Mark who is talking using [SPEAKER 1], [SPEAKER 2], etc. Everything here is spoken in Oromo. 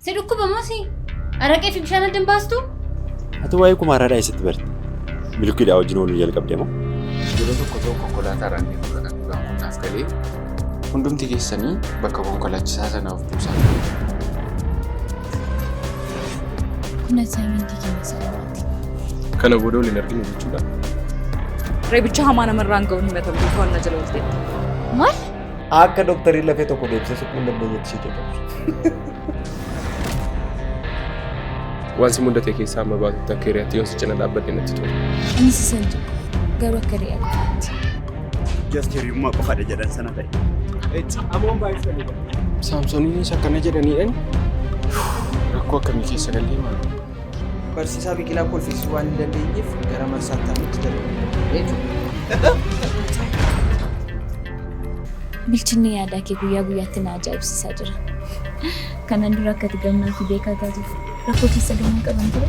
[SPEAKER 1] Si dhukkuba moo si? Araqee fi bishaan adda hin baastuu?
[SPEAKER 2] Ati waa'ee kumaaraadhaa eessatti barte? Milkiidhaa wajjin ooluu jalqabde moo?
[SPEAKER 3] Yeroo tokko tokko konkolaataadhaan deemudha kan dhugaan kun naaf galee hundumti keessanii bakka konkolaachisaa sanaa of buusaa.
[SPEAKER 1] Kun assignmentii keenya isa dhumaati.
[SPEAKER 3] Kana booda waliin arginu jechuudha.
[SPEAKER 4] Reebicha hamaa namarraan ga'uun himatamtuu to'annaa jala oolteetti.
[SPEAKER 1] Maal?
[SPEAKER 5] Akka dooktarri lafee tokko deebisee suphuu hin dandeenyetti ishee caccabsu.
[SPEAKER 3] Waan si mudate keessaa amma baatutti akka hiriyaatti yoon si cina dhaabbadhe natti tola.
[SPEAKER 1] Anis isan jibba. Garuu akka hiriyaa qofaatti.
[SPEAKER 6] Just hiriyummaa qofadha jedhan sana ta'e.
[SPEAKER 3] Saamsooniinis akkana jedhaniidhaan rakkoo akkamii keessa gallee maal?
[SPEAKER 7] Barsiisaa Biqilaa kolfisiisuu waan hin dandeenyeef gara marsaatti aanutti darbe jechuudha.
[SPEAKER 1] Bilchinni yaadaa kee guyyaa guyyaatti na ajaa'ibsiisaa jira. Kanaan dura akka ati gamnaa fi beekaa taatuuf rakkoo keessa galuu qaban ture.